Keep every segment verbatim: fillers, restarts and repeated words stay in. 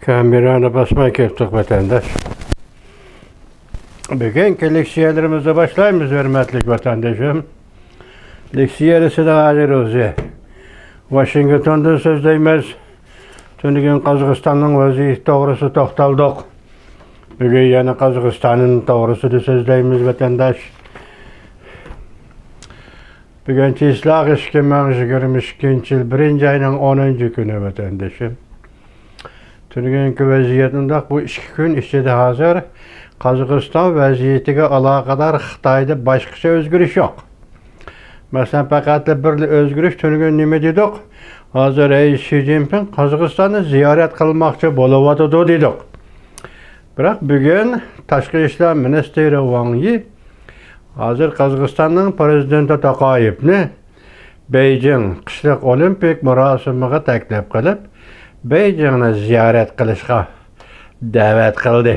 كامېرانى باسماي كەتتۇق، ۋەتەنداش. بۈگۈنكى لېكسىيەلىرىمىزنى باشلايمىز، ھۆرمەتلىك ۋەتەندىشىم. لېكسىيە دېسىدە ھازىر ئۆزى ۋاشىنگتوندىن سۆزلەيمىز. تۈنۈگۈن قازاقىستاننىڭ ۋەزىيىتى توغرىسىدا توختالدۇق. بۈگۈن يەنە قازاقىستان توغرىسىدا سۆزلەيمىز، ۋەتەنداش. بۈگۈن چىسلاغ ئىككى مىڭ يىگىرمە ئىككىنچى يىل بىرىنچى ئاينىڭ ئونىنچى كۈنى، ۋەتەندىشىم. تۈنۈگۈنكى ۋەزىيەت مۇنداق، بۇ ئىككى كۈن ئىچىدە ھازىر قازاقىستان ۋەزىيىتىگە ئالاقىدار خىتايدا باشقىچە ئۆزگىرىش يوق. مەسىلەن، پەقەتلا بىرلا ئۆزگىرىش، تۈنۈگۈن نېمە دېدۇق؟ ھازىر رەئىس شى جىنپىڭ قازاقىستاننى زىيارەت قىلماقچى بولۇۋاتىدۇ دېدۇق. بىراق بۈگۈن تاشقى ئىشلار مىنىستىرى ۋاڭ يى ھازىر قازاقىستاننىڭ پىرېزىدېنتى توقايېۋنى بېيجىڭ قىشلىق ئولىمپىك مۇراسىمىغا تەكلىپ قىلىپ، بېيجىڭنى زىيارەت قىلىشقا دەۋەت قىلدى.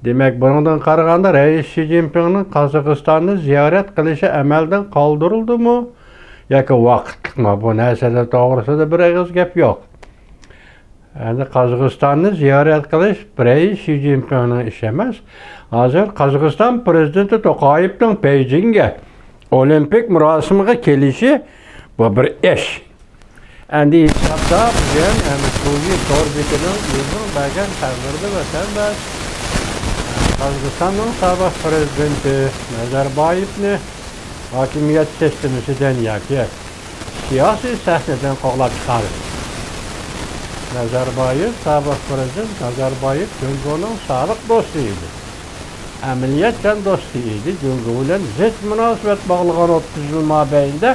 دېمەك، بۇنىڭدىن قارىغاندا، رەئىس شى جىنپىڭنىڭ قازاقىستاننى زىيارەت قىلىشى ئەمەلدىن قالدۇرۇلدىمۇ ياكى ۋاقىتلىقمۇ، بۇ نەرسىلەر توغرىسىدا بىر ئېغىز گەپ يوق. ئەمدى قازاقىستاننى زىيارەت قىلىش رەئىس شى جىنپىڭنىڭ ئىشى ئەمەس. ھازىر قازاقىستان پىرېزىدېنتى توقايېۋنىڭ بېيجىڭگە ئولىمپىك مۇراسىمىغا كېلىشى، بۇ بىر ئىش. ئەمدى ھېسابتا بۈگۈن، ئەمدى تۇۋى تور بېتىنىڭ ئۆزىنىڭ بەرگەن تەقدىرىدە ۋەتەنداش قازاقىستاننىڭ سابىق پىرېزىدېنتى نازاربايېۋنى ھاكىمىيەت سىستېمىسىدىن ياكى سىياسىي سەھنىدىن قوغلاپ چىقاردى. نازاربايېۋ، سابىق پىرېزىدېنت نازاربايېۋ جۇڭگونىڭ سادىق دوستى ئىدى. ئەمەلىيەتچان دوستى ئىدى. جۇڭگو بىلەن زىچ مۇناسىۋەت باغلىغان ئوتتۇز يىل مابەينىدە،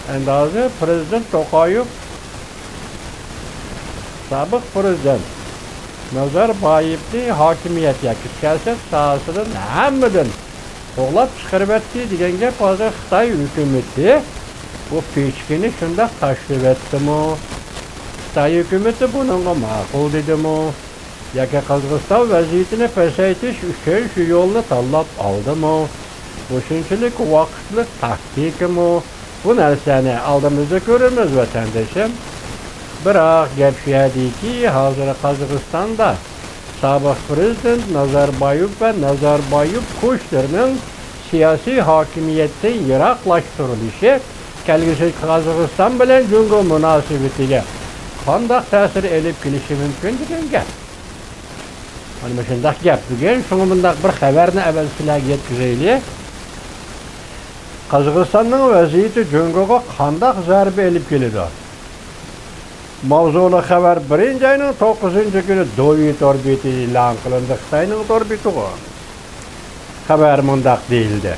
ئەمدى ھازىر پىرېزىدېنت توقايېۋ سابىق پىرېزىدېنت نازاربايېۋنى ھاكىمىيەت ياكى سىياسەت ساھەسىدىن ھەممىدىن قوغلاپ چىقىرىۋەتتى دېگەن گەپ. ھازىر خىتاي ھۆكۈمىتى بۇ پىچىكىنى شۇنداق تاشلىۋەتتىمۇ؟ خىتاي ھۆكۈمىتى بۇنىڭغا ماقۇل دېدىمۇ؟ ياكى قازاقىستان ۋەزىيىتىنى پەسەيتىش ئۈچۈن شۇ يولنى تاللاپ ئالدىمۇ؟ بۇ شۇنچىلىك ۋاقىتلىق تاكتىكىمۇ؟ بۇ نەرسىلەرنى ئالدىمىزدا كۆرىمىز، ۋەتەندىشىم. بىراق گەپ شۇ يەردىكى، ھازىر قازاقىستاندا سابىق پىرېزىدېنت نازاربايېۋ ۋە نازاربايېۋ كوچلىرىنىڭ سىياسىي ھاكىمىيەتتىن يىراقلاشتۇرۇلۇشى كەلگۈسى قازاقىستان بىلەن جۇڭگو مۇناسىۋىتىگە قانداق تەسىر ئېلىپ كېلىشى مۇمكىن دېگەن گەپ. مانا مۇشۇنداق گەپ بۈگۈن. شۇڭا مۇنداق بىر خەۋەرنى ئەۋەل سىلەرگە يەتكۈزەيلى. قازاقىستاننىڭ ۋەزىيىتى جۇڭگوغا قانداق زەربە ئېلىپ كېلىدۇ؟ ماۋزۇلۇق خەۋەر بىرىنچى ئاينىڭ توققۇزىنچى كۈنى دۇۋى تور بېتى ئېلان قىلىندى، خىتاينىڭ تور بېتىغۇ. خەۋەر مۇنداق دېيىلدى: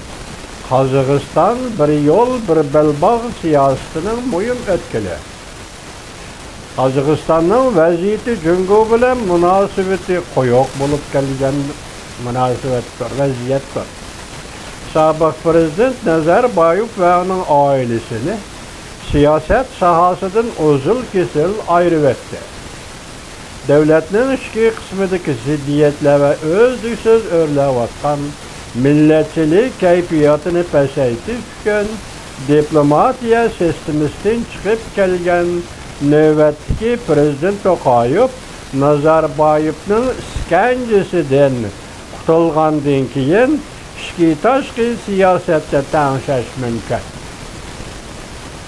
قازاقىستان بىر يول، بىر بەلباغ سىياسىتىنىڭ مۇھىم ئۆتكىلى. قازاقىستاننىڭ ۋەزىيىتى جۇڭگو بىلەن مۇناسىۋىتى قويۇق بولۇپ كەلگەن مۇناسىۋەتتۇر، ۋەزىيەتتۇر. سابىق پىرېزىدېنت نەزەربايېۋ ۋە ئۇنىڭ ئائىلىسىنى سىياسەت ساھەسىدىن ئۇزۇل-كېسىل ئايرىۋەتتى. دۆلەتنىڭ ئىچكى قىسمىدىكى زىددىيەتلەر ۋە ئۈزلۈكسىز ئۆرلەۋاتقان مىللەتچىلىك كەيپىياتىنى پەسەيتىش ئۈچۈن، دىپلوماتىيە سىستېمىسىدىن چىقىپ كەلگەن نۆۋەتتىكى پىرېزىدېنت توقايېۋ نازاربايېۋنىڭ ئىسكەنجىسىدىن قۇتۇلغاندىن كېيىن، ئىچكى تاشقى سىياسەتتە تەڭشەش مۇمكىن.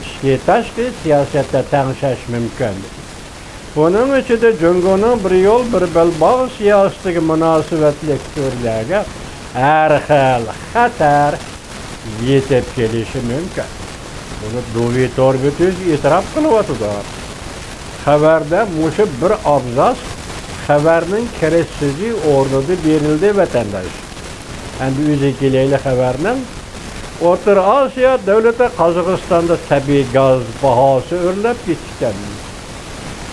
ئىچكى تاشقى سىياسەتتە تەڭشەش مۇمكىن. بۇنىڭ ئىچىدە جۇڭگونىڭ بىر يول، بىر بەلباغ سىياسىتىگە مۇناسىۋەتلىك تۈرلەرگە ھەر خىل خەتەر يېتىپ كېلىشى مۇمكىن. بۇنى دۇۋى تور بېتى ئېتىراپ قىلىۋاتىدۇ. خەۋەردە مۇشۇ بىر ئابزاس خەۋەرنىڭ كىرىش سۆزى ئورنىدا بېرىلدى، ۋەتەنداش. ئەمدى ئۆزىگە كېلەيلى خەۋەرنىڭ. ئوتتۇرا ئاسىيا دۆلىتى قازاقىستاندا تەبىئىي گاز باھاسى ئۆرلەپ كېتىشتىن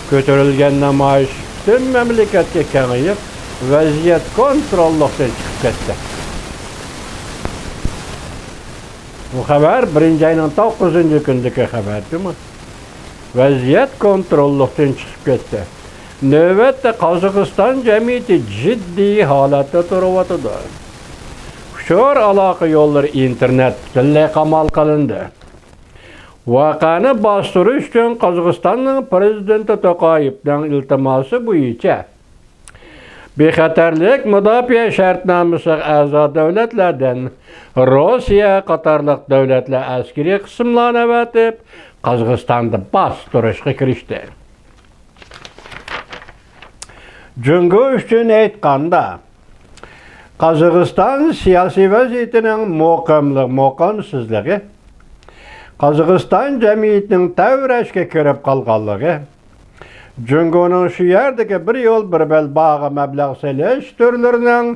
كۆتۈرۈلگەن نامايىش پۈتۈن مەملىكەتكە كېڭىيىپ، ۋەزىيەت كونتروللۇقتىن چىقىپ كەتتى. بۇ خەۋەر بىرىنچى ئاينىڭ توققۇزىنچى كۈنىدىكى خەۋەر، جۇمۇ. ۋەزىيەت كونتروللۇقتىن چىقىپ كەتتى. نۆۋەتتە قازاقىستان جەمئىيىتى جىددىي ھالەتتە تۇرۇۋاتىدۇ. ئۇچۇر ئالاقە يوللىرى، ئىنتېرنېت پۈتۈنلەي قامال قىلىندى. ۋەقەنى باستۇرۇش ئۈچۈن قازاقىستاننىڭ پىرېزىدېنتى توقايېۋنىڭ ئىلتىماسى بويىچە بىخەتەرلىك مۇداپىئە شەرتنامىسىغا ئەزا دۆلەتلەردىن روسىيە قاتارلىق دۆلەتلەر ئەسكىرىي قىسىملارنى ئەۋەتىپ، قازاقىستاندا باستۇرۇشقا كىرىشتى. جۇڭگو ئۈچۈن ئېيتقاندا، قازاقىستان سىياسىي ۋەزىيىتىنىڭ مۇقىملىق، مۇقىمسىزلىقى، قازاقىستان جەمئىيىتىنىڭ تەۋرەشكە كىرىپ قالغانلىقى، جۇڭگونىڭ شۇ يەردىكى بىر يول، بىر بەلباغا مەبلەغ سېلىش تۈرلىرىنىڭ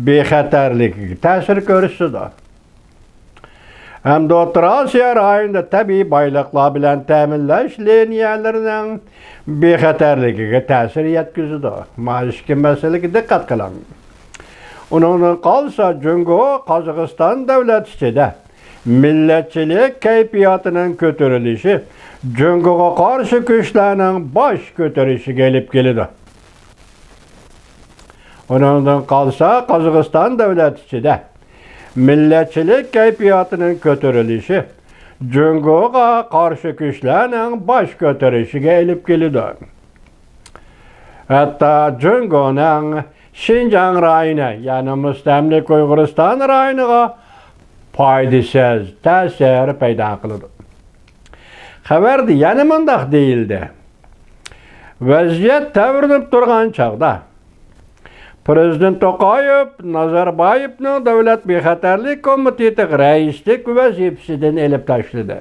بىخەتەرلىكىگە تەسىر كۆرسىتىدۇ. ھەمدە ئوتتۇرا ئاسىيا رايونىدا تەبىئىي بايلىقلار بىلەن تەمىنلەش لىنىيەلىرىنىڭ بىخەتەرلىكىگە تەسىر يەتكۈزىدۇ. مانا ئىككى مەسىلىگە دىققەت قىلىڭ. ئۇنىڭدىن قالسا، جۇڭگو قازاقىستان دۆلەت ئىچىدە مىللەتچىلىك كەيپىياتىنىڭ كۆتۈرۈلۈشى جۇڭگوغا قارشى كۈچلەرنىڭ باش كۆتۈرۈشىگە ئېلىپ كېلىدۇ. ئۇنىڭدىن قالسا، قازاقىستان دۆلەت ئىچىدە مىللەتچىلىك كەيپىياتىنىڭ كۆتۈرۈلۈشى جۇڭگوغا قارشى كۈچلەرنىڭ باش كۆتۈرۈشىگە ئېلىپ كېلىدۇ. ھەتتا جۇڭگونىڭ شىنجاڭ رايونى، يەنى مۇستەملىكە ئۇيغۇرىستان رايونىغا پايدىسىز تەسىر پەيدا قىلىدۇ. خەۋەردە يەنە مۇنداق دېيىلدى: ۋەزىيەت تەۋرىنىپ تۇرغان چاغدا، پىرېزىدېنت توقايېۋ نازاربايېۋنىڭ دۆلەت بىخەتەرلىك كومىتېتىغا رەئىسلىك ۋەزىپىسىدىن ئېلىپ تاشلىدى.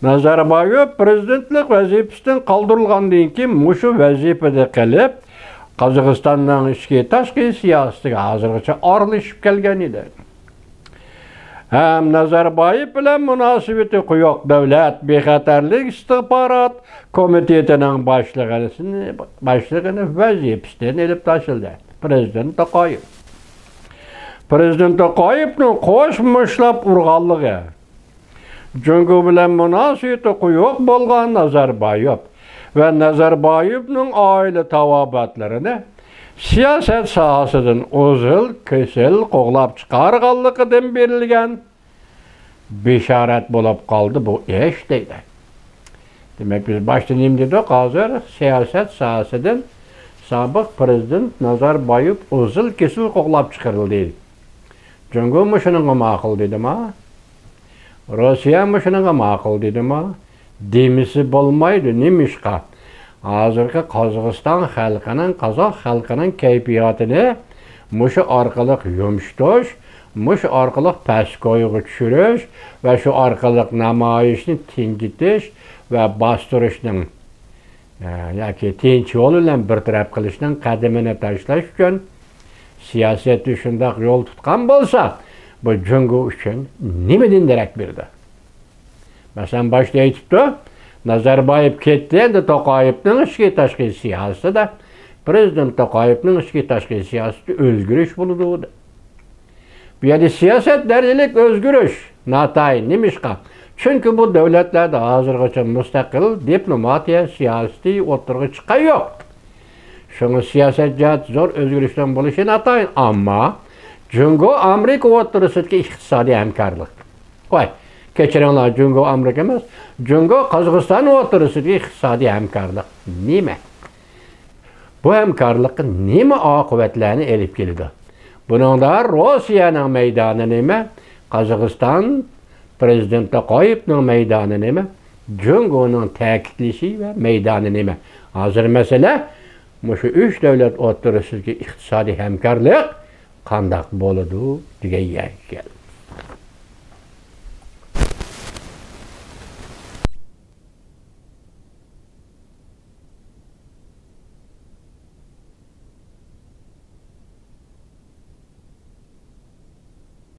نازاربايېۋ پىرېزىدېنتلىق ۋەزىپىسىدىن قالدۇرۇلغاندىن كېيىن، مۇشۇ ۋەزىپىدە قېلىپ، قازاقىستاننىڭ ئىچكى تاشقى سىياسىتىگە ھازىرغىچە ئارىلىشىپ كەلگەن ئىدى. ھەم نازاربايېۋ بىلەن مۇناسىۋىتى قويۇق دۆلەت بىخەتەرلىك ئىستىخبارات كومىتېتىنىڭ باشلىقىنى، باشلىقىنى ۋەزىپىسىدىن ئېلىپ تاشلىدى. پىرېزىدېنت توقايېۋ. پىرېزىدېنت توقايېۋنىڭ قوش مۇشتلاپ ئۇرغانلىقى، جۇڭگو بىلەن مۇناسىۋىتى قويۇق بولغان نازاربايېۋ ۋە نازاربايېۋنىڭ ئائىلە تاۋابىئاتلىرىنى سىياسەت ساھەسىدىن ئۇزۇل-كېسىل قوغلاپ چىقارغانلىقىدىن بېرىلگەن بېشارەت بولۇپ قالدى بۇ ئىش، دەيدۇ. دېمەك، بىز باشتا نېمە دېدۇق؟ ھازىر سىياسەت ساھەسىدىن سابىق پىرېزىدېنت نازاربايېۋ ئۇزۇل-كېسىل قوغلاپ چىقىرىلدى. جۇڭگو مۇشۇنىڭغا ماقۇل دېدىما؟ روسىيە مۇشۇنىڭغا ماقۇل دېدىما؟ دېمىسە بولمايدۇ. نېمىشقا؟ ھازىرقى قازاقىستان خەلقىنىڭ، قازاق خەلقىنىڭ كەيپىياتىنى مۇشۇ ئارقىلىق يۇمشىتىش، مۇشۇ ئارقىلىق پەسكويغا چۈشۈرۈش ۋە شۇ ئارقىلىق نامايىشنى تىنجىتىش ۋە باستۇرۇشنىڭ، ئە، ياكى تىنچ يول بىلەن بىر تەرەپ قىلىشنىڭ قەدىمىنى تاشلاش ئۈچۈن سىياسەتتە شۇنداق يول تۇتقان بولسا، بۇ جۇڭگو ئۈچۈن نېمىدىن دېرەك بېرىدۇ؟ مەسىلەن، باشتا ئېيتىپتۇ، نازاربايېۋ كەتتى، ئەمدى توقايېۋنىڭ ئىچكى تاشقى سىياسىتىدە، پىرېزىدېنت توقايېۋنىڭ ئىچكى تاشقى سىياسىتىدە ئۆزگىرىش بولىدۇ، دەپ. بۇ يەردە سىياسەت دەرىجىلىك ئۆزگىرىش ناتايىن. نېمىشقا؟ چۈنكى بۇ دۆلەتلەردە ھازىرغىچە مۇستەقىل دىپلوماتىيە سىياسىتى ئوتتۇرىغا چىققان يوق. شۇڭا سىياسەت جەھەتتە زور ئۆزگىرىشنىڭ بولۇشى ناتايىن. ئەمما جۇڭگو ئامېرىكا ئوتتۇرىسىدىكى ئىقتىسادىي ھەمكارلىق. قوي، كەچۈرۈڭلار، جۇڭگو ئامېرىكا ئەمەس، جۇڭگو قازاقىستان ئوتتۇرىسىدىكى ئىقتىسادىي ھەمكارلىق نېمە؟ بۇ ھەمكارلىققا نېمە ئاقىۋەتلەرنى ئېلىپ كېلىدۇ؟ بۇنىڭدا روسىيەنىڭ مەيدانى نېمە؟ قازاقىستان پىرېزىدېنت توقايېۋنىڭ مەيدانى نېمە؟ جۇڭگونىڭ تەكىتلىشى ۋە مەيدانى نېمە؟ ھازىر مەسىلە مۇشۇ ئۈچ دۆلەت ئوتتۇرىسىدىكى ئىقتىسادىي ھەمكارلىق قانداق بولىدۇ دېگەن يەرگە كەلدى.